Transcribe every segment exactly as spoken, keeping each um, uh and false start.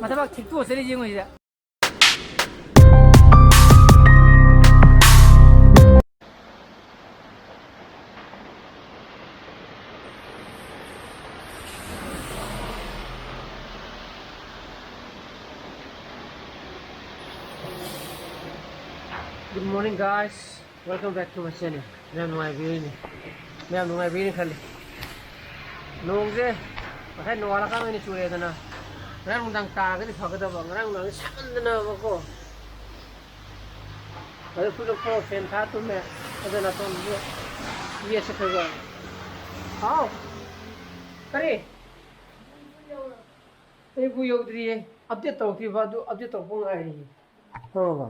ꯃꯊꯕꯥꯛ ꯊꯤꯛꯇꯣꯛꯑ ꯆꯠꯂꯤ ꯌꯦꯡꯉꯨꯁꯤꯗ꯫ Good morning, guys. Welcome back to my channel. ꯃꯌꯥꯝ ꯅꯨꯡꯉꯥꯏꯕꯤꯔꯤꯅꯤ? ꯃꯌꯥꯝ ꯅꯨꯡꯉꯥꯏꯕꯤꯔꯤꯅꯤ ꯈꯜꯂꯤ꯫ ꯅꯣꯡꯁꯦ ꯉꯁꯥꯏ ꯅꯣꯡꯉꯥꯜꯂꯀꯥꯟꯗ ꯑꯣꯏꯅ ꯆꯨꯔꯦꯗꯅ꯫ ꯉꯔꯥꯡ ꯅꯨꯡꯗꯥꯡ ꯇꯥꯔꯒꯗꯤ ꯐꯒꯗꯕ꯫ ꯉꯔꯥꯡ ꯅꯨꯡꯗꯥꯡꯗꯤ ꯁꯥꯃꯟꯗꯅꯕꯀꯣ꯫ ꯑꯗꯨ ꯐꯨꯔꯤꯠ ꯂꯧꯊꯣꯛꯑ ꯐꯦꯟ ꯊꯥ ꯇꯨꯝꯃꯦ꯫ ꯑꯗꯨ ꯅꯥꯇꯣꯟꯁꯨ ꯌꯦꯠꯁꯦ ꯈꯔ ꯈꯔ꯫ ꯍꯥꯎ꯫ ꯀꯔꯤ? ꯑꯩꯕꯨ ꯌꯧꯗ꯭ꯔꯤꯌꯦ꯫ ꯑꯞꯗꯦꯠ ꯇꯧꯔꯛꯇ꯭ꯔꯤꯕ꯫ ꯑꯗꯨ ꯑꯞꯗꯦꯠ ꯇꯧꯔꯛꯄ ꯉꯥꯏꯔꯤꯌꯦ꯫ ꯈꯪꯉꯕ?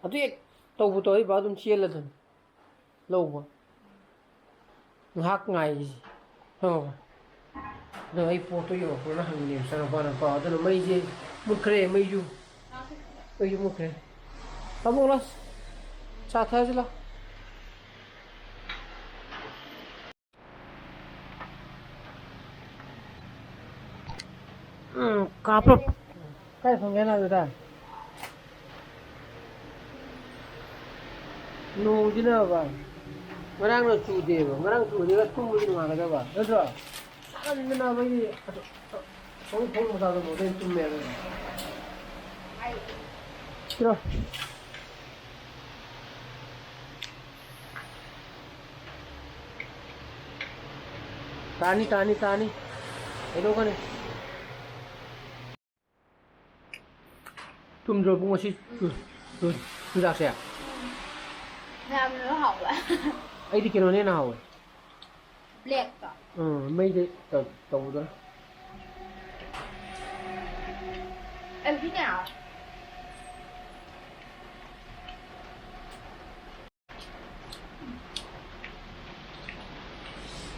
ꯑꯗꯨ ꯍꯦꯛ ꯇꯧꯕꯨ ꯇꯧꯔꯤꯕ ꯑꯗꯨꯝ ꯆꯦꯜꯂꯗꯝꯅꯤ ꯂꯧꯕ꯫ ꯉꯥꯏꯍꯥꯛ ꯉꯥꯏꯔꯤꯁꯤ꯫ ꯈꯪꯉꯕ? ꯑꯗꯣ ꯑꯩ ꯄꯣꯠꯇꯣ ꯌꯧꯔꯛꯄ꯭ꯔꯣꯅ ꯍꯪꯉꯤꯅꯦꯕ ꯆꯪꯉꯛꯄ꯭ꯔꯣꯅꯀꯣ꯫ ꯑꯗꯨꯅ ꯃꯩꯁꯦ ꯃꯨꯠꯈ꯭ꯔꯦ, ꯃꯩꯁꯨ꯫ ꯃꯩꯁꯨ ꯃꯨꯠꯈ꯭ꯔꯦ꯫ ꯇꯥꯃꯣ ꯂꯥꯎ꯫ ꯆꯥ ꯊꯛꯑꯁꯤ ꯂꯥꯎ꯫ ꯎꯝ, ꯀꯥꯞꯄ꯫ ꯀꯥꯏ ꯐꯪꯒꯦ ꯅꯪ ꯑꯗꯨꯗ? ꯅꯣꯡꯁꯤꯅꯕ꯫ ꯉꯔꯥꯡꯅ ꯆꯨꯗꯦꯕ꯫ ꯉꯔꯥꯡ ꯆꯨꯔꯗꯤ ꯇꯨꯝꯕꯗꯤ ꯅꯨꯡꯉꯥꯏꯒꯗꯕ, ꯅꯠꯇ꯭ꯔꯣ? ꯁꯥꯃꯟꯗꯅ ꯑꯩꯈꯣꯏꯒꯤ ꯐꯃꯨꯡ, ꯐꯃꯨꯡ ꯃꯆꯥꯗꯨ ꯐꯥꯎꯗ ꯑꯩꯅ ꯇꯨꯝꯃꯦ ꯍꯥꯏꯕ꯫ ꯁꯤꯔꯣ꯫ ꯇꯥꯅꯤ, ꯇꯥꯅꯤ, ꯇꯥꯅꯤ꯫ ꯀꯩꯗꯧꯒꯅꯤ? ꯇꯨꯝꯗ꯭ꯔꯣ ꯄꯨꯡ ꯑꯁꯤ? ꯆꯨ-, ꯆꯨ-, ꯆꯨꯖꯥꯛꯁꯦ? ꯌꯥꯝꯅ ꯍꯥꯎꯕ꯫ ꯑꯩꯗꯤ ꯀꯩꯅꯣꯅ ꯍꯦꯟꯅ ꯍꯥꯎꯋꯦ꯫ ꯕ꯭ꯂꯦꯛꯇꯣ꯫ ꯎꯝ, ꯃꯩꯗ ꯇꯧ-, ꯇꯧꯕꯗꯣ꯫ ꯑꯦꯜꯕꯤꯅꯥ꯫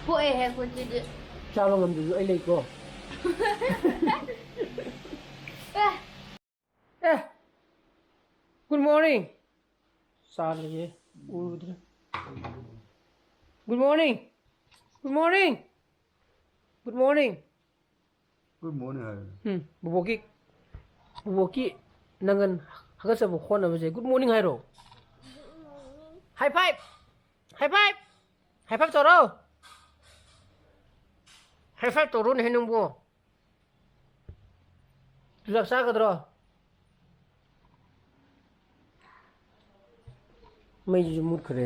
ꯄꯣꯛꯑꯦꯍꯦ ꯈꯨꯠꯁꯤꯗꯤ꯫ ꯆꯥꯕ ꯉꯝꯗ꯭ꯔꯁꯨ ꯑꯩ ꯂꯩꯀꯣ꯫ ꯑꯦ꯫ ꯑꯦ꯫ Good morning꯫ ꯆꯥ ꯂꯩꯌꯦ꯫ ꯎꯔꯨꯗ꯭ꯔꯦ꯫ Good morning꯫ Good morning꯫ Good morning꯫ Good morning ꯍꯥꯏꯌꯨ꯫ ꯎꯝ, ꯕꯣꯕꯣꯛꯀꯤ, ꯕꯣꯕꯣꯛꯀꯤ ꯅꯪꯒꯟ ꯍꯥꯒꯠꯆꯕ ꯍꯣꯠꯅꯕꯁꯦ good morning ꯍꯥꯏꯔꯣ꯫ High five! High five! High five ꯇꯧꯔꯣ! High five ꯇꯧꯔꯣꯅꯦꯍꯦ ꯅꯪꯕꯣ! ꯆꯨꯖꯥꯛ ꯆꯥꯒꯗ꯭ꯔꯣ? ꯃꯩꯁꯤꯁꯨ ꯃꯨꯠꯈ꯭ꯔꯦ꯫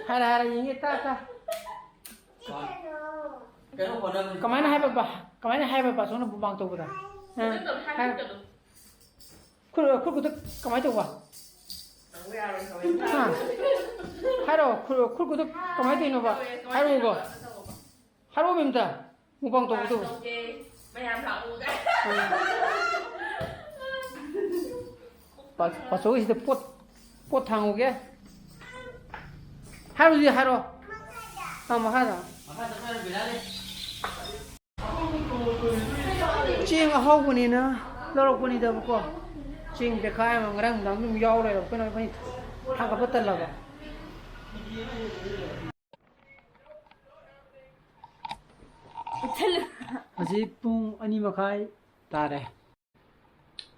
ꯍꯥꯏꯔ, ꯍꯥꯏꯔ, ꯌꯦꯡꯒꯦ, ꯇꯥ, ꯇꯥ꯫ ꯀꯩꯅꯣ ꯍꯣꯠꯅꯕꯅꯤ꯫ ꯀꯃꯥꯏꯅ ꯍꯥꯏꯕ ꯕꯥ-, ꯀꯃꯥꯏꯅ ꯍꯥꯏꯕ ꯕꯥꯆꯧꯅ ꯃꯨꯛꯕꯥꯡ ꯇꯧꯕꯗ? ꯑ, ꯍꯥꯏꯔ꯫ ꯈꯨꯠ, ꯈꯨꯠ ꯈꯨꯠꯇ ꯀꯃꯥꯏꯅ ꯇꯧꯕ? ꯍꯥ? ꯍꯥꯏꯔꯛꯑꯣ, ꯈꯨꯠ, ꯈꯨꯠ ꯈꯨꯠꯇ ꯀꯃꯥꯏꯅ ꯇꯧꯔꯤꯅꯣꯕ? ꯍꯥꯏꯔꯛꯑꯣꯕ꯫ ꯍꯥꯏꯔꯛꯑꯣ ꯑꯝꯇ꯫ ꯃꯨꯛꯕꯥꯡ ꯇꯧꯕꯗꯣ꯫ ꯇꯧꯒꯦ꯫ ꯃꯌꯥꯝ ꯂꯥꯛꯎꯒ꯫ ꯄꯥ-, ꯄꯥꯆꯧꯒꯤꯁꯤꯗ ꯄꯣꯠ, ꯄꯣꯠ ꯊꯥꯡꯉꯨꯒꯦ꯫ ꯍꯥꯏꯔꯨꯁꯤ ꯍꯥꯏꯔꯣ꯫ ꯑꯥ, ꯃꯈꯥꯗ꯫ ꯆꯦꯡ ꯑꯍꯥꯎꯕꯅꯤꯅ ꯂꯧꯔꯛꯄꯅꯤꯗꯕꯀꯣ꯫ ꯆꯦꯡ ꯕꯦꯈꯥꯏ ꯑꯃ ꯉꯔꯥꯡ ꯅꯨꯡꯗꯥꯡ ꯑꯗꯨꯝ ꯌꯥꯎ ꯂꯩꯔꯕ꯫ ꯑꯩꯈꯣꯏꯅ, ꯑꯩꯈꯣꯏꯅ ꯊꯥꯡꯒꯠꯄ ꯇꯜꯂꯕ꯫ ꯍꯧꯖꯤꯛ ꯄꯨꯡ ꯑꯅꯤ ꯃꯈꯥꯏ ꯇꯥꯔꯦ꯫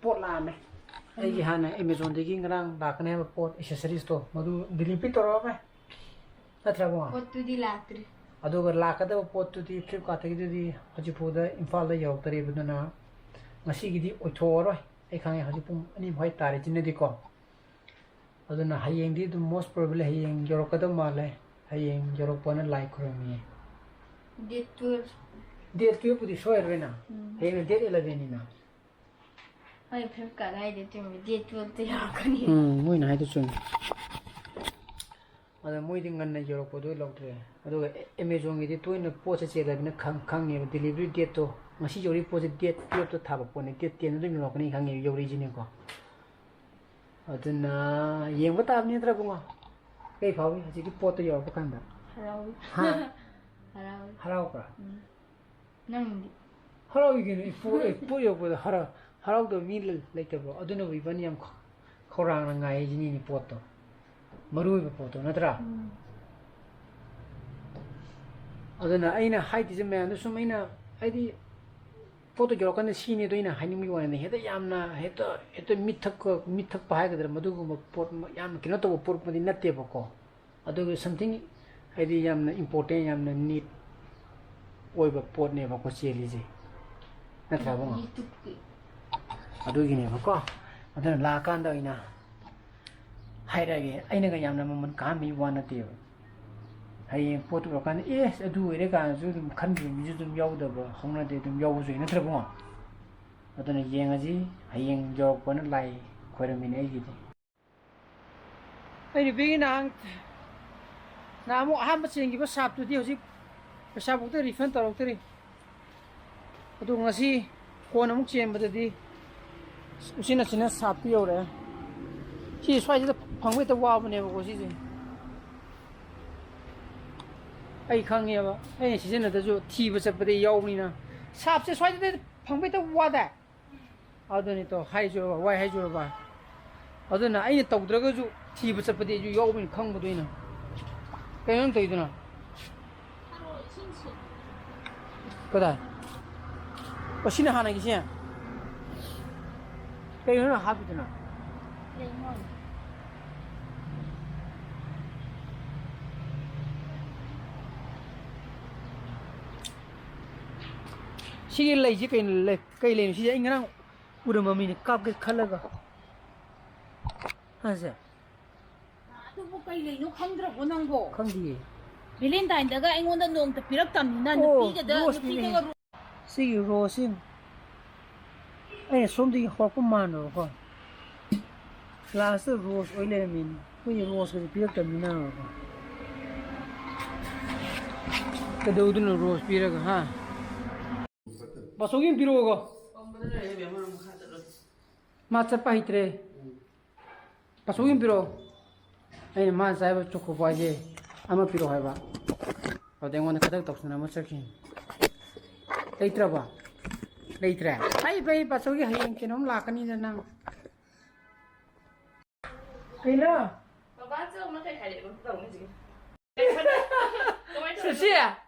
ꯄꯣꯠ ꯂꯥꯛꯑꯝꯃꯦ꯫ ꯑꯩꯒꯤ ꯍꯥꯟꯅ Amazonꯗꯒꯤ ꯉꯔꯥꯡ ꯂꯥꯛꯀꯅꯤ ꯍꯥꯏꯕ ꯄꯣꯠ, accessoriesꯇꯣ, ꯃꯗꯨ delivery ꯇꯧꯔꯛꯑꯝꯃꯦ꯫ ꯅꯠꯇ꯭ꯔꯕꯣ? ꯄꯣꯠꯇꯨꯗꯤ ꯂꯥꯛꯇ꯭ꯔꯤ꯫ ꯑꯗꯨꯒ ꯂꯥꯛꯀꯗꯕ ꯄꯣꯠꯇꯨꯗꯤ Flipkartꯇꯒꯤꯗꯨꯗꯤ ꯍꯧꯖꯤꯛꯐꯥꯎꯗ ꯏꯝꯐꯥꯜꯗ ꯌꯧꯔꯛꯇꯔꯤꯕ, ꯑꯗꯨꯅ ꯉꯁꯤꯒꯤꯗꯤ ꯑꯣꯏꯊꯣꯛꯑꯔꯣꯏ꯫ ꯑꯩ ꯈꯪꯉꯦ, ꯍꯧꯖꯤꯛ ꯄꯨꯡ ꯑꯅꯤ ꯃꯈꯥꯏ ꯇꯥꯔꯦ ꯆꯤꯟꯅꯗꯤꯀꯣ꯫ ꯑꯗꯨꯅ ꯍꯌꯦꯡꯗꯤ ꯑꯗꯨꯝ most probably ꯍꯌꯦꯡ ꯌꯧꯔꯛꯀꯗꯕ ꯃꯥꯜꯂꯦ꯫ ꯍꯌꯦꯡ ꯌꯧꯔꯛꯄꯅ ꯂꯥꯏ ꯈꯨꯔꯨꯝꯃꯤ꯫ Date twelve꯫ Date twelveꯄꯨꯗꯤ ꯁꯣꯏꯔꯔꯣꯏꯅ꯫ ꯎꯝ꯫ ꯍꯌꯦꯡꯅ date elevenꯅꯤꯅ꯫ ꯍꯣꯏ, Flipkart ꯍꯥꯏꯗꯤ ꯆꯨꯝꯃꯤ, date twelveꯇ ꯌꯧꯔꯛꯀꯅꯤ꯫ ꯎꯝ, ꯃꯣꯏꯅ ꯍꯥꯏꯗꯣ ꯆꯨꯝꯃꯤ꯫ ꯑꯗ ꯃꯣꯏꯗꯤ ꯉꯟꯅ ꯌꯧꯔꯛꯄꯗꯣ ꯂꯧꯗ꯭ꯔꯦ꯫ ꯑꯗꯨꯒ Amazonꯒꯤꯗꯤ ꯇꯣꯏꯅ ꯄꯣꯠꯁꯦ ꯆꯦꯜꯂꯕꯅꯤꯅ ꯈꯪ-, ꯈꯪꯉꯦꯕ, delivery dateꯇꯣ, ꯉꯁꯤ ꯌꯧꯔꯤ ꯄꯣꯠꯁꯦ date twelveꯇ ꯊꯥꯕ ꯄꯣꯠꯅꯤ, date tenꯗ ꯑꯗꯨꯝ ꯌꯧꯔꯛꯀꯅꯤ ꯈꯪꯉꯦꯕ, ꯌꯧꯔꯛꯏꯁꯤꯅꯦꯀꯣ꯫ ꯑꯗꯨꯅ ꯌꯦꯡꯕ ꯇꯥꯕꯅꯤ ꯅꯠꯇ꯭ꯔꯥ, ꯏꯕꯨꯡꯉꯣ? ꯀꯩ ꯐꯥꯎꯏ ꯍꯧꯖꯤꯛꯀꯤ ꯄꯣꯠꯇꯣ ꯌꯧꯔꯛꯄ ꯀꯥꯟꯗ? ꯍꯔꯥꯎꯏ꯫ ꯍꯥ? ꯍꯔꯥꯎꯏ꯫ ꯍꯔꯥꯎꯕ꯭ꯔꯥ? ꯎꯝ꯫ ꯅꯪꯗꯤ? ꯍꯔꯥꯎꯏ ꯀꯩꯅꯣ, ꯏ ꯄꯣ-, ꯏ ꯄꯣꯠ ꯌꯧꯔꯛꯄꯗ ꯍꯔꯥꯎ-, ꯍꯔꯥꯎꯗꯕ ꯃꯤ ꯂꯩ-, ꯂꯩꯇꯕ꯭ꯔꯣ? ꯑꯗꯨꯅꯕꯨ ꯏꯕꯥꯅꯤ ꯌꯥꯝ ꯈ-, ꯈꯧꯔꯥꯡꯅ ꯉꯥꯏꯔꯤꯁꯤꯅꯤꯅꯦ ꯄꯣꯠꯇꯣ꯫ ꯃꯔꯨ ꯑꯣꯏꯕ ꯄꯣꯠꯇꯣ ꯅꯠꯇ꯭ꯔꯥ? ꯑꯗꯨꯅ ꯑꯩꯅ ꯍꯥꯏꯗꯣꯏꯁꯦ ꯃꯌꯥꯝꯗ ꯁꯨꯝ, ꯑꯩꯅ ꯍꯥꯏꯗꯤ ꯄꯣꯠꯇꯣ ꯌꯧꯔꯀꯥꯟꯗ ꯁꯤꯅꯦꯗꯣ ꯑꯩꯅ ꯍꯥꯏꯅꯤꯡꯕꯒꯤ ꯋꯥꯅꯤ꯫ ꯍꯦꯛꯇ ꯌꯥꯝꯅ, ꯍꯦꯛꯇ, ꯍꯦꯛꯇ ꯃꯤꯠ ꯊꯛꯄ, ꯃꯤꯠ ꯊꯛꯄ ꯍꯥꯏꯒꯗ꯭ꯔꯥ, ꯃꯗꯨꯒꯨꯝꯕ ꯄꯣꯠ ꯑꯃ ꯌꯥꯝꯅ ꯀꯩꯅꯣ ꯇꯧꯕ ꯄꯣꯠꯃꯗꯤ ꯅꯠꯇꯦꯕꯀꯣ꯫ ꯑꯗꯨꯒ something ꯍꯥꯏꯗꯤ ꯌꯥꯝꯅ important, ꯌꯥꯝꯅ need ꯑꯣꯏꯕ ꯄꯣꯠꯅꯦꯕꯀꯣ ꯆꯦꯜꯂꯤꯁꯦ, ꯅꯠꯇ꯭ꯔꯥ ꯏꯕꯨꯡꯉꯣ? ꯑꯗꯨꯒꯤꯅꯦꯕꯀꯣ꯫ ꯑꯗꯨꯅ ꯂꯥꯛꯑꯀꯥꯟꯗ ꯑꯣꯏꯅ ꯍꯥꯏꯔꯛꯑꯒꯦ꯫ ꯑꯩꯅꯒ ꯌꯥꯝꯅ ꯃꯃꯜ ꯀꯥꯍꯟꯕꯒꯤ ꯋꯥ ꯅꯠꯇꯦꯕ꯫ ꯍꯌꯦꯡ ꯄꯣꯠꯇꯨ ꯎꯔꯀꯥꯟꯗ, "ꯑꯦ, ꯑꯗꯨ ꯑꯣꯏꯔꯦ" ꯀꯥꯏꯅꯁꯨ ꯑꯗꯨꯝ ꯈꯟꯕ ꯃꯤꯁꯨ ꯑꯗꯨꯝ ꯌꯥꯎꯗꯕ ꯍꯧꯅꯗꯦ, ꯑꯗꯨꯝ ꯌꯥꯎꯕꯁꯨ ꯂꯩ, ꯅꯠꯇ꯭ꯔ ꯏꯕꯨꯡꯉꯣ? ꯑꯗꯨꯅ ꯌꯦꯡꯉꯁꯤ, ꯍꯌꯦꯡ ꯌꯧꯔꯛꯄꯅ ꯂꯥꯏ ꯈꯣꯏꯔꯝꯃꯤꯅꯦ ꯑꯩꯒꯤꯗꯤ꯫ ꯑꯩ ꯅꯨꯄꯤꯒꯤ ꯅꯍꯥꯟ, ꯅꯍꯥꯟꯃꯨꯛ ꯑꯍꯥꯟꯕ ꯆꯦꯟꯈꯤꯕ ꯁꯥꯞꯇꯨꯗꯤ ꯍꯧꯖꯤꯛ ꯄꯩꯁꯥꯐꯥꯎꯗ refund ꯇꯧꯔꯛꯇ꯭ꯔꯤ꯫ ꯑꯗꯨ ꯉꯁꯤ ꯀꯣꯟ ꯑꯃꯨꯛ ꯆꯦꯟꯕꯗꯗꯤ ꯎꯆꯤꯟ ꯅꯥꯆꯤꯟꯅ ꯁꯥꯞꯇꯨ ꯌꯧꯔꯛꯑꯦ꯫ ꯁꯤ ꯁ꯭ꯋꯥꯏꯁꯤꯗ ꯐꯪꯕ ꯍꯦꯛꯇ ꯋꯥꯕꯅꯦꯕꯀꯣ ꯁꯤꯁꯦ꯫ ꯑꯩ ꯈꯪꯉꯦꯕ, ꯑꯩꯅ ꯁꯤꯖꯤꯟꯅꯗꯁꯨ ꯊꯤꯕ ꯆꯠꯄꯗ ꯌꯥꯎꯕꯅꯤꯅ꯫ ꯁꯥꯞꯁꯦ ꯁ꯭ꯋꯥꯏꯗꯗꯤ ꯐꯪꯕ ꯍꯦꯛꯇ ꯋꯥꯗꯥꯏ? ꯑꯗꯨꯅꯤ ꯇꯣ, ꯍꯥꯏꯖꯨꯔꯕ, ꯋꯥꯏ ꯍꯥꯏꯖꯨꯔꯕ꯫ ꯑꯗꯨꯅ ꯑꯩꯅ ꯇꯧꯗ꯭ꯔꯒꯁꯨ ꯊꯤꯕ ꯆꯠꯄꯗꯤ ꯑꯩꯁꯨ ꯌꯥꯎꯕꯅꯤ ꯈꯪꯕꯗꯣ ꯑꯩꯅ꯫ ꯀꯩꯅꯣ ꯅꯪ ꯇꯧꯔꯤꯗꯨꯅ? ꯀꯗꯥꯏ? ꯑꯣ, ꯁꯤꯅ ꯍꯥꯟꯅꯒꯤꯁꯦ? ꯀꯩꯅꯣ ꯅꯪ ꯍꯥꯞꯄꯤꯗꯨꯅ? ꯁꯤꯒꯤ ꯂꯩꯁꯤ ꯀꯩꯅꯣ? ꯂꯩ, ꯀꯩ ꯂꯩꯅꯣ? ꯁꯤꯁꯦ ꯑꯩ ꯉꯔꯥꯡ ꯎꯔꯝꯕ ꯃꯤꯅꯤ, ꯀꯥꯞꯀꯦ ꯈꯜꯂꯒ꯫ ꯍꯥꯏꯁꯦ? ꯑꯗꯨꯕꯨ ꯀꯩ ꯂꯩꯅꯣ ꯈꯪꯗ꯭ꯔꯕꯣ ꯅꯪꯕꯣ? ꯈꯪꯗꯤꯌꯦ꯫ ꯚꯦꯂꯦꯟꯇꯥꯏꯟꯗꯒ ꯑꯩꯉꯣꯟꯗ ꯅꯣꯡꯇ ꯄꯤꯔꯛꯇꯕꯅꯤꯅ, ꯑꯣ, ꯅꯨꯄꯤꯒꯗ, ꯔꯣꯁꯅꯤꯅꯦ꯫ ꯅꯨꯄꯤꯗꯒ ꯔꯣ- ꯁꯤꯒꯤ ꯔꯣꯁꯁꯤ ꯑꯩꯅ ꯁꯣꯝꯗꯒꯤ ꯍꯧꯔꯛꯄ ꯃꯥꯟꯕꯀꯣ, ꯂꯥꯁꯇ ꯔꯣꯁ ꯑꯣꯏ ꯂꯩꯔꯝꯃꯤꯅꯦ꯫ ꯑꯩꯈꯣꯏꯒꯤ ꯔꯣꯁꯀꯁꯦ ꯄꯤꯔꯛꯇꯕꯅꯤꯅꯀꯣ꯫ ꯀꯩꯗꯧꯗꯣꯏꯅꯣ ꯔꯣꯁ ꯄꯤꯔꯒ, ꯍꯥ? ꯕꯥꯆꯧꯒꯤ ꯑꯃ ꯄꯤꯔꯛꯑꯣꯀꯣ꯫ ꯃꯥ ꯆꯠꯄ ꯍꯩꯇ꯭ꯔꯦ꯫ ꯄꯥꯁꯨ ꯑꯃ ꯄꯤꯔꯛꯑꯣ꯫ ꯑꯩꯅ ꯃꯥꯅ ꯆꯥꯏꯕ ꯆꯣꯀꯣ ꯄꯥꯏꯁꯦ ꯑꯃ ꯄꯤꯔꯛꯑꯣ ꯍꯥꯏꯕ꯫ ꯑꯗꯨꯗ ꯑꯩꯉꯣꯟꯗ ꯈꯗꯛ ꯇꯧꯁꯟꯅ ꯑꯃ ꯆꯠꯈꯤꯅꯤ꯫ ꯂꯩꯇ꯭ꯔꯕꯣ? ꯂꯩꯇ꯭ꯔꯦ? ꯐꯩ, ꯐꯩ, ꯄꯥꯁꯨꯒꯤ ꯍꯌꯦꯡ ꯀꯩꯅꯣꯝ ꯂꯥꯛꯀꯅꯤꯗ ꯅꯪ꯫ ꯀꯩꯅꯣ? ꯕꯕꯥ ꯆꯧꯅ ꯀꯩ ꯍꯥꯏꯔꯛꯑꯦꯕ ꯇꯧꯅꯤ ꯍꯧꯖꯤꯛ? ꯀꯩ ꯍꯥꯏꯔꯛꯑꯦ? ꯀꯃꯥꯏꯅ ꯇꯧꯔꯤꯅꯣ? ꯁꯁꯤ!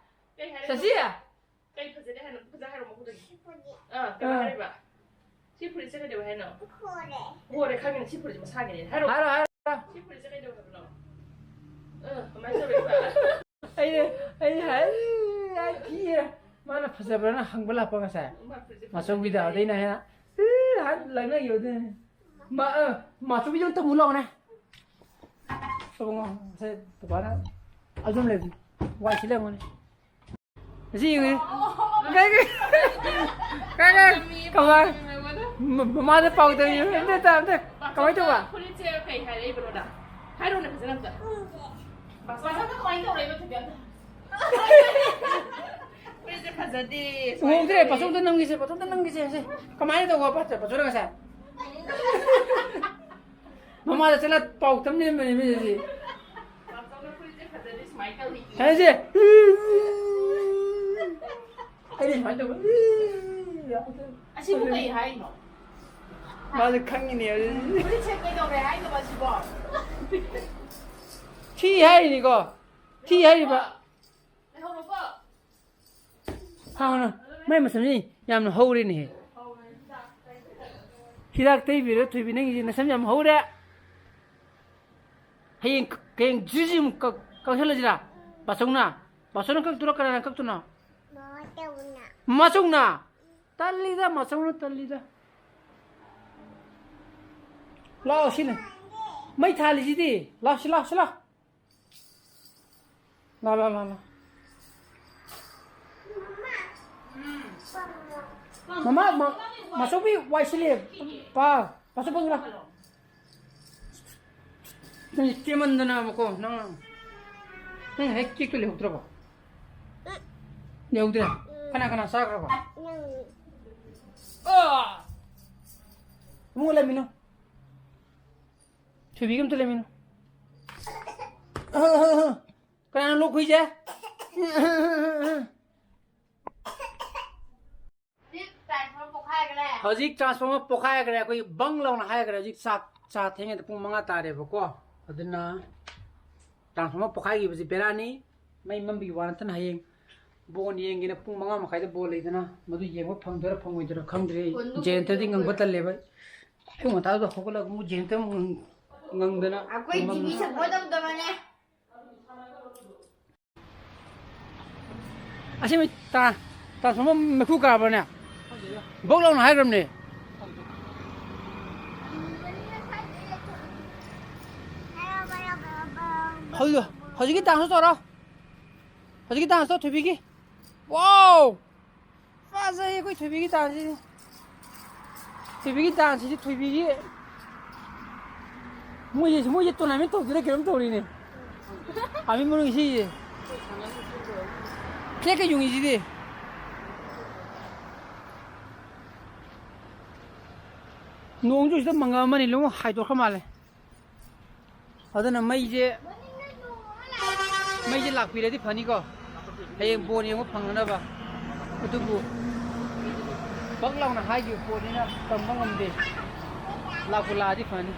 ꯀꯩ ꯍꯥꯏꯔꯛꯑꯦ? ꯁꯁꯤ! ꯀꯩ ꯐꯖꯗꯦ ꯍꯥꯏꯅꯣ? ꯐꯖ ꯍꯥꯏꯔꯣ ꯃꯈꯨꯠꯇꯒꯤ꯫ ꯑꯥ, ꯀꯩ ꯑꯥ꯫ ꯍꯥꯏꯔꯤꯕ? ꯁꯤ ꯐꯨꯔꯤꯠꯁꯦ ꯀꯩꯗꯧꯋꯦ ꯍꯥꯏꯅꯣ? ꯍꯣꯔꯦ꯫ ꯍꯣꯔꯦ, ꯈꯪꯉꯦ, ꯁꯤ ꯐꯨꯔꯤꯠꯁꯦ ꯃꯁꯥꯒꯤꯅꯦ꯫ ꯍꯥꯏꯔꯣ꯫ ꯍꯥꯏꯔꯣ, ꯍꯥꯏꯔꯣ꯫ ꯁꯤ ꯐꯨꯔꯤꯠꯁꯦ ꯀꯩꯗꯧꯋꯦ ꯍꯥꯏꯕꯅꯣ? ꯑꯥ, ꯀꯃꯥꯏꯅ ꯇꯧꯔꯤꯕ? ꯑꯩꯅ, ꯑꯩꯅ ꯍꯥꯏ, ꯌꯥꯝ ꯊꯤꯌꯦ꯫ ꯃꯥꯅ ꯐꯖꯕ꯭ꯔꯥꯅ ꯍꯪꯕ ꯂꯥꯛꯄ ꯉꯁꯥꯏ꯫ ꯃꯥ ꯐꯨꯔꯤꯠꯁꯦ ꯃꯆꯧꯕꯤꯗ, ꯐꯖꯕ꯭ꯔꯥ? ꯑꯗꯩ ꯑꯩꯅ ꯍꯦꯟꯅ, ꯏ, ꯍꯥꯏ, ꯂꯛꯅꯈꯤꯕ ꯑꯗꯨꯅꯅꯦ꯫ ꯃꯥ, ꯑ, ꯃꯆꯧꯕꯤꯗꯣ ꯑꯝꯇ ꯄꯨ ꯂꯥꯛꯑꯣꯅꯦ꯫ ꯏꯕꯨꯡꯉꯣ, ꯉꯁꯥꯏ ꯕꯕꯥꯅ ꯑꯗꯨꯝ ꯂꯩꯕꯅꯤ꯫ ꯋꯥꯏ ꯁꯤꯠ ꯂꯩꯔꯝꯒꯅꯤ꯫ ꯁꯤ ꯌꯦꯡꯉꯨꯅꯦ꯫ ꯀꯩ, ꯀꯩ, ꯀꯩ, ꯀꯩ, ꯀꯃꯥꯏ? ꯃ-, ꯃꯃꯥꯗ ꯄꯥꯎ ꯇꯝꯃꯤ꯫ ꯑꯝꯇ, ꯑꯝꯇ, ꯑꯝꯇ꯫ ꯀꯃꯥꯏꯅ ꯇꯧꯕ? ꯐꯨꯔꯤꯠꯁꯦ ꯀꯩ ꯍꯥꯏꯔꯛꯏꯕꯅꯣ ꯅꯪ? ꯍꯥꯏꯔꯛꯎꯅꯦ ꯐꯖꯅ ꯑꯝꯇ꯫ ꯕꯥꯆꯧꯅ ꯀꯃꯥꯏꯅ ꯇꯧꯔꯛꯏꯕ ꯊꯣꯏꯕꯤ ꯑꯝꯇ? ꯐꯨꯔꯤꯠꯁꯦ ꯐꯖꯗꯦ, ꯁꯨꯃꯥꯏꯅ ꯎꯍꯧꯗ꯭ꯔꯦ, ꯇꯧꯋꯦ꯫ ꯕꯥꯆꯧꯗ ꯅꯝꯈꯤꯁꯦ, ꯕꯥꯆꯧꯗ ꯅꯝꯈꯤꯁꯦ, ꯁꯦ꯫ ꯀꯃꯥꯏꯅ ꯇꯧꯕ, ꯕꯥꯆꯧ-, ꯕꯥꯆꯧꯅ ꯉꯁꯥꯏ? ꯃꯃꯥꯗ ꯆꯠꯂ ꯄꯥꯎ ꯇꯝ ꯂꯩꯔꯝꯕꯅꯤ ꯃꯤꯁꯦ꯫ ꯕꯥꯆꯧꯅ ꯐꯨꯔꯤꯠꯁꯦ ꯐꯖꯗꯦ, ꯁꯨꯃꯥꯏꯅ ꯇꯧꯏ꯫ ꯍꯥꯏꯁꯦ꯫ ꯑꯩꯗꯤ ꯁꯨꯃꯥꯏꯅ ꯇꯧꯕ꯫ ꯑꯁꯤꯕꯨ ꯀꯩ ꯍꯥꯏꯅꯣ? ꯃꯥꯁꯨ ꯈꯪꯉꯤꯅꯦ ꯑꯗꯨꯗꯤ꯫ ꯐꯨꯔꯤꯠꯁꯦ ꯀꯩꯗꯧꯔꯦ ꯍꯥꯏꯅꯣꯕ ꯑꯁꯤꯕꯣ? ꯊꯤ ꯍꯥꯏꯔꯤꯅꯤꯀꯣ꯫ ꯊꯤ ꯍꯥꯏꯔꯤꯕ꯫ ꯂꯩꯍꯧꯔꯣꯀꯣ꯫ ꯍꯥꯎꯅ꯫ ꯃꯥꯏ ꯃꯁꯝꯁꯤ ꯌꯥꯝꯅ ꯍꯧꯔꯦꯅꯦꯍꯦ꯫ ꯍꯤꯗꯥꯛ ꯇꯩꯕꯤꯔꯣ ꯊꯣꯏꯕꯤ, ꯅꯪꯒꯤꯁꯤ ꯅꯁꯝ ꯌꯥꯝ ꯍꯧꯔꯦ꯫ ꯍꯌꯦꯡ, ꯍꯌꯦꯡ ꯖꯨ ꯖꯨ ꯑꯃꯨꯛ ꯀꯛ-, ꯀꯛꯁꯜꯂꯁꯤꯔꯥ? ꯕꯥꯆꯧꯅ? ꯕꯥꯆꯧꯅ ꯀꯛꯇꯣꯏꯔꯣ? ꯀꯅꯥꯅ ꯀꯛꯇꯣꯏꯅꯣ? ꯃꯥꯆꯧꯅ꯫ ꯃꯥꯆꯧꯅ? ꯇꯜꯂꯤꯗ, ꯃꯥꯆꯧꯅ ꯇꯜꯂꯤꯗ꯫ ꯂꯥꯛꯑꯣ ꯁꯤꯅ꯫ ꯃꯩ ꯊꯥꯜꯂꯤꯁꯤꯗꯤ꯫ ꯂꯥꯛꯑꯣ ꯁꯤ, ꯂꯥꯛꯑꯣ ꯁꯤ, ꯂꯥꯛꯑꯣ꯫ ꯂꯥ, ꯂꯥ, ꯂꯥ, ꯂꯥ꯫ ꯃꯃꯥ, ꯃ-, ꯃꯆꯧꯕꯤ ꯋꯥꯏ ꯁꯤꯜꯂꯦ꯫ ꯄꯥ, ꯄꯥ ꯆꯠꯄ ꯂꯥꯎ꯫ ꯅꯪ ꯀꯦꯃꯟꯗꯅꯕꯀꯣ, ꯅꯪ, ꯅꯪ ꯍꯦꯛ ꯀꯦꯛꯇꯣ ꯂꯩꯍꯧꯗ꯭ꯔꯕꯣ? ꯂꯩꯍꯧꯗ꯭ꯔꯦ? ꯀꯅꯥ ꯀꯅꯥ ꯆꯥꯈ꯭ꯔꯕ? ꯑꯥ! ꯏꯕꯨꯡꯉꯣ ꯂꯩꯃꯤꯟꯅꯧ꯫ ꯊꯣꯏꯕꯤꯒ ꯑꯝꯇ ꯂꯩꯃꯤꯟꯅꯧ꯫ ꯀꯅꯥꯅꯣ ꯂꯣꯛ ꯈꯨꯏꯁꯦ? ꯍꯧꯖꯤꯛ transformer ꯄꯣꯛꯈꯥꯏꯈ꯭ꯔꯦ꯫ ꯍꯧꯖꯤꯛ transformer ꯄꯣꯛꯈꯥꯏꯈ꯭ꯔꯦ꯫ ꯑꯩꯈꯣꯏ ꯕꯪ ꯂꯥꯎꯅ ꯍꯥꯏꯈ꯭ꯔꯦ꯫ ꯍꯧꯖꯤꯛ ꯆꯥꯛ ꯆꯥ ꯊꯦꯡꯉꯦ꯫ ꯄꯨꯡ ꯃꯉꯥ ꯇꯥꯔꯦꯕꯀꯣ꯫ ꯑꯗꯨꯅ transformer ꯄꯣꯛꯈꯥꯏꯈꯤꯕꯁꯤ ꯕꯦꯔꯥꯅꯤ꯫ ꯃꯩ ꯃꯝꯕꯒꯤ ꯋꯥ ꯅꯠꯇꯅ ꯍꯌꯦꯡ ꯕꯣꯜ ꯌꯦꯡꯒꯦꯅ ꯄꯨꯡ ꯃꯉꯥ ꯃꯈꯥꯏꯗ ꯕꯣꯜ ꯂꯩꯗꯅ, ꯃꯗꯨ ꯌꯦꯡꯕ ꯐꯪꯗꯣꯏꯔꯥ ꯐꯪꯉꯣꯏꯗꯣꯏꯔꯥ ꯈꯪꯗ꯭ꯔꯦ꯫ ꯑꯩ ꯕꯣꯜꯗꯨ ꯖꯦꯟꯇꯗꯤ ꯉꯪꯕ ꯇꯜꯂꯦꯕ꯫ ꯑꯌꯨꯛ ꯉꯟꯇꯥꯗꯨꯗ ꯍꯧꯒꯠꯂꯒ ꯑꯃꯨꯛ ꯖꯦꯟꯇ ꯑꯃꯨꯛ ꯉꯪ-, ꯉꯪꯗꯅ ꯑꯩꯈꯣꯏ ꯃꯝ-, ꯖꯤꯃꯤ ꯁꯞꯄꯣꯔꯠ ꯇꯧꯗꯕꯅꯦ꯫ ꯑꯁꯤ ꯃꯤ ꯇꯥ-, transformer ꯃꯩꯈꯨ ꯀꯥꯕ꯭ꯔꯅꯦ? ꯕꯣꯛ ꯂꯥꯎꯅ ꯍꯥꯏꯈ꯭ꯔꯕꯅꯦ꯫ ꯍꯧꯖꯤꯛ, ꯍꯧꯖꯤꯛꯀꯤ dance ꯇꯧꯔꯣ꯫ ꯍꯧꯖꯤꯛꯀꯤ dance ꯇꯣ ꯊꯣꯏꯕꯤꯒꯤ꯫ Wow! ꯐꯖꯩ ꯑꯩꯈꯣꯏ ꯊꯣꯏꯕꯤꯒꯤ dance ꯁꯤꯗꯤ꯫ ꯊꯣꯏꯕꯤꯒꯤ dance ꯁꯤꯗꯤ ꯊꯣꯏꯕꯤꯒꯤ꯫ ꯃꯣꯏꯁꯦ, ꯃꯣꯏꯁꯦ tournament ꯇꯧꯗꯣꯏꯔꯥ ꯀꯩꯅꯣꯝ ꯇꯧꯔꯤꯅꯦ꯫ ꯑꯥꯔꯃꯤ ꯃꯅꯨꯡ ꯁꯤꯁꯦ꯫ Flag ꯀ ꯌꯨꯡꯉꯤꯁꯤꯗꯤ꯫ ꯅꯣꯡꯁꯨ ꯁꯤꯗ ꯃꯪꯉꯛꯑꯃꯅꯤ, ꯂꯣꯏꯅ ꯍꯥꯏꯗꯣꯛꯈ꯭ꯔ ꯃꯥꯜꯂꯦ꯫ ꯑꯗꯨꯅ ꯃꯩꯁꯦ, ꯃꯩꯁꯦ ꯂꯥꯛꯄꯤꯔꯗꯤ ꯐꯅꯤꯀꯣ, ꯍꯌꯦꯡ ꯕꯣꯜ ꯌꯦꯡꯕ ꯐꯪꯅꯅꯕ꯫ ꯑꯗꯨꯕꯨ ꯕꯛ ꯂꯥꯎꯅ ꯍꯥꯏꯈꯤꯕ ꯄꯣꯠꯅꯤꯅ ꯇꯝꯕ ꯉꯝꯗꯦ꯫ ꯂꯥꯛꯄꯨ ꯂꯥꯛꯑꯗꯤ ꯐꯅꯤ꯫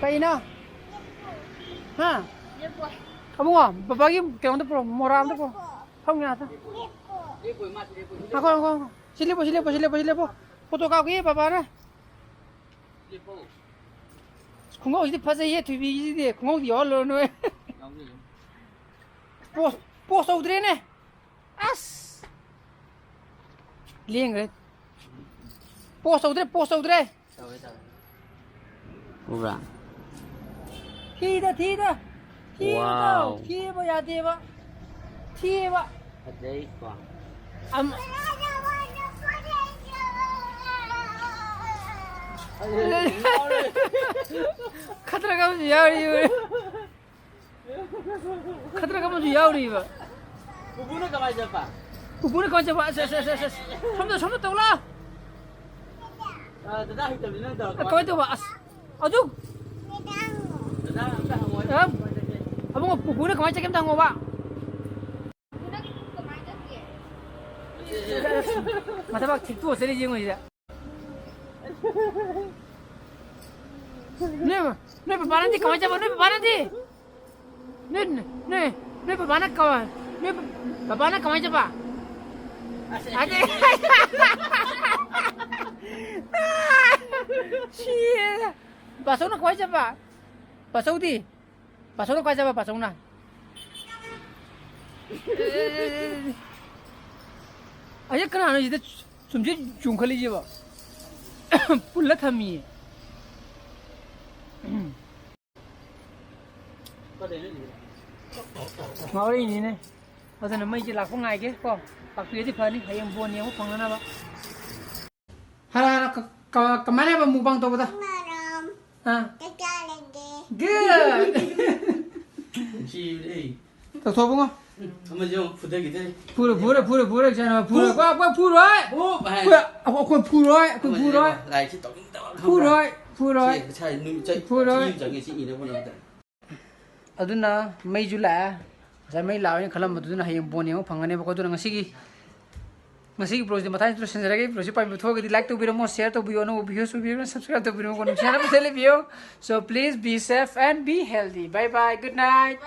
ꯀꯩꯅꯣ? ꯍꯥ? ꯑꯕꯨꯡꯉꯣ, ꯕꯕꯥꯒꯤ ꯀꯩꯅꯣꯝꯇ ꯄꯨꯔꯛꯑꯣ, ꯃꯣꯔꯥ ꯑꯝꯇ ꯄꯨꯔꯛꯑꯣ꯫ ꯐꯝꯒꯦ ꯉꯥꯛꯇ꯫ ꯉꯥꯏꯈꯣ, ꯉꯥꯏꯈꯣ, ꯉꯥꯏꯈꯣ꯫ ꯁꯤ ꯂꯦꯞꯄꯣ, ꯁꯤ ꯂꯦꯞꯄꯣ, ꯁꯤ ꯂꯦꯞꯄꯣ, ꯁꯤ ꯂꯦꯞꯄꯣ꯫ Photo ꯀꯥꯞꯀꯦ ꯕꯕꯥꯅ꯫ ꯈꯣꯡꯒ꯭ꯔꯥꯎꯁꯤꯗꯤ ꯐꯖꯩꯌꯦ, ꯊꯣꯏꯕꯤꯒꯤꯁꯤꯗꯤ꯫ ꯈꯣꯡꯒ꯭ꯔꯥꯎꯗꯤ ꯌꯥꯎꯍꯜꯂꯨꯔꯅꯨ꯫ Post, post ꯇꯧꯗ꯭ꯔꯦꯅꯦ꯫ ꯑꯁ! ꯂꯦꯡꯈ꯭ꯔꯦ꯫ Post ꯇꯧꯗ꯭ꯔꯦ, post ꯇꯧꯗ꯭ꯔꯦ꯫ ꯎꯕ꯭ꯔꯥ? ꯊꯤꯗ, ꯊꯤꯗ꯫ ꯊꯤꯕꯗꯣ, wow, ꯊꯤꯕ ꯌꯥꯗꯦꯕ꯫ ꯊꯤꯕ꯫ ꯐꯖꯩꯀꯣ꯫ ꯑꯝ-, ꯈꯗ꯭ꯔꯛ ꯑꯃꯁꯨ ꯌꯥꯎꯔꯤꯕ꯫ ꯈꯗ꯭ꯔꯛ ꯑꯃꯁꯨ ꯌꯥꯎꯔꯤꯕ꯫ ꯄꯨꯄꯨꯅ ꯀꯃꯥꯏ ꯆꯠꯄ? ꯄꯨꯄꯨꯅ ꯀꯃꯥꯏ ꯆꯠꯄ? ꯑꯁ, ꯑꯁ, ꯑꯁ, ꯑꯁ, ꯑꯁ꯫ ꯁꯣꯝꯗ, ꯁꯣꯝꯗ ꯇꯧ ꯂꯥꯎ꯫ ꯑ, ꯗꯗꯥ ꯍꯩꯇꯕꯅꯤ ꯅꯪ ꯇꯧꯔꯣ꯫ ꯑ, ꯀꯃꯥꯏ ꯇꯧꯕ? ꯑꯁ, ꯑꯗꯨ꯫ ꯗꯗꯥ ꯑꯝꯇ ꯍꯪꯉꯣ꯫ ꯑ? ꯀꯃꯥꯏ ꯆꯠꯀꯦ? ꯑꯕꯨꯡꯉꯣ, ꯄꯨꯄꯨꯅ ꯀꯃꯥꯏ ꯆꯠꯀꯦ ꯑꯝꯇ ꯍꯪꯉꯣꯕ꯫ ꯄꯨꯄꯨꯅ ꯀꯃꯥꯏ ꯆꯠꯀꯦ? ꯃꯊꯕꯥꯛ ꯊꯤꯛꯇꯣꯛꯑ ꯆꯠꯂꯤ ꯌꯦꯡꯉꯨ ꯁꯤꯗ꯫ ꯅꯣꯏ ꯕꯕꯥꯅꯗꯤ ꯀꯃꯥꯏꯅ ꯆꯠꯄ? ꯅꯣꯏ ꯕꯕꯥꯅꯗꯤ? ꯅꯣꯏ, ꯅꯣꯏ, ꯅꯣꯏ ꯕꯕꯥꯅ ꯀꯃꯥꯏ, ꯅꯣꯏ ꯕꯕꯥꯅ ꯀꯃꯥꯏꯅ ꯆꯠꯄ? ꯑꯗꯩ, ꯁꯤꯔꯦꯗ꯫ ꯕꯥꯆꯧꯅ ꯀꯃꯥꯏ ꯆꯠꯄ? ꯕꯥꯆꯧꯗꯤ? ꯕꯥꯆꯧꯅ ꯀꯃꯥꯏ ꯆꯠꯄ, ꯕꯥꯆꯧꯅ? ꯑꯩꯁꯦ ꯀꯅꯥꯅꯣ ꯁꯤꯗ ꯆꯨꯝꯁꯤ ꯆꯨꯝꯈꯠꯂꯤꯁꯤꯕꯣ? ꯄꯨꯜꯂ ꯊꯝꯃꯤꯌꯦ꯫ ꯉꯥꯎꯔꯛꯏꯅꯤꯅꯦ꯫ ꯑꯗꯨꯅ ꯃꯩꯁꯦ ꯂꯥꯛꯄ ꯉꯥꯏꯒꯦ ꯀꯣ꯫ ꯂꯥꯛꯄꯤꯔꯗꯤ ꯐꯅꯤ, ꯍꯌꯦꯡ ꯕꯣꯟ ꯌꯦꯡꯕ ꯐꯪꯅꯅꯕ꯫ ꯍꯥꯟꯅ, ꯍꯥꯟꯅ ꯀ-, ꯀ-, ꯀꯃꯥꯏꯅ ꯍꯥꯏꯕ mukbang ꯇꯧꯕꯗ? ꯃꯔꯝ ꯑꯥ꯫ ꯀꯩꯀꯥ ꯂꯩꯒꯦ? Good! ꯅꯨꯡꯁꯤꯕꯅꯦ꯫ ꯇꯧꯊꯣꯛꯄꯉꯣ꯫ ꯑꯃꯁꯦ ꯑꯃꯨꯛ ꯐꯨꯊꯈꯤꯗꯣꯏꯅꯦ꯫ ꯐꯨꯔꯣꯏ, ꯐꯨꯔꯣꯏ, ꯐꯨꯔꯣꯏ, ꯐꯨꯔꯣꯏ, ꯐꯨꯔꯣꯏ, ꯐꯨꯔꯣꯏ, ꯐꯨꯔꯣꯏ꯫ ꯑꯣ ꯍꯥꯏ꯫ ꯐꯨꯔꯣꯏ, ꯑꯩꯈꯣꯏ ꯐꯨꯔꯣꯏ, ꯑꯩꯈꯣꯏ ꯑꯃꯁꯦ ꯐꯨꯔꯣꯏ꯫ ꯂꯥꯏꯔꯤꯛꯁꯦ ꯇꯧꯅꯤꯡꯗꯕ ꯈꯪꯕ꯭ꯔꯥ? ꯐꯨꯔꯣꯏ, ꯐꯨꯔꯣꯏ꯫ ꯁꯤ ꯉꯁꯥꯏ ꯅꯨꯃꯤꯠ ꯆ-, ꯐꯨꯔꯣꯏ꯫ ꯆꯍꯤ ꯑꯃ ꯆꯪꯉꯦ ꯁꯤ ꯏꯅꯕ ꯍꯣꯠꯅꯕꯗ꯫ ꯑꯗꯨꯅ ꯃꯩꯁꯨ ꯂꯥꯛꯑꯦ꯫ ꯉꯁꯥꯏ ꯃꯩ ꯂꯥꯛꯑꯣꯏꯅ ꯈꯜꯂꯝꯕꯗꯨꯅ ꯍꯌꯦꯡ ꯕꯣꯟ ꯌꯦꯡꯕ ꯐꯪꯒꯅꯦꯕꯀꯣ꯫ ꯑꯗꯨꯅ ꯉꯁꯤꯒꯤ, ꯉꯁꯤꯒꯤ vlogꯁꯦ ꯃꯇꯥꯡꯁꯤꯗ ꯂꯣꯏꯁꯤꯟꯖꯔꯒꯦ꯫ Vlogꯁꯦ ꯄꯥꯝꯕꯤꯕ ꯊꯣꯛꯑꯒꯗꯤ like ꯇꯧꯕꯤꯔꯝꯃꯣ, share ꯇꯧꯕꯤꯌꯣ, ꯑꯅꯧꯕ viewers ꯎꯕꯤꯌꯨꯅ subscribe ꯇꯧꯕꯤꯔꯝꯃꯣ, ꯅꯨꯡꯁꯤꯅꯕ ꯂꯩꯕꯤꯌꯣ꯫ So please be safe and be healthy. Bye bye. Good night.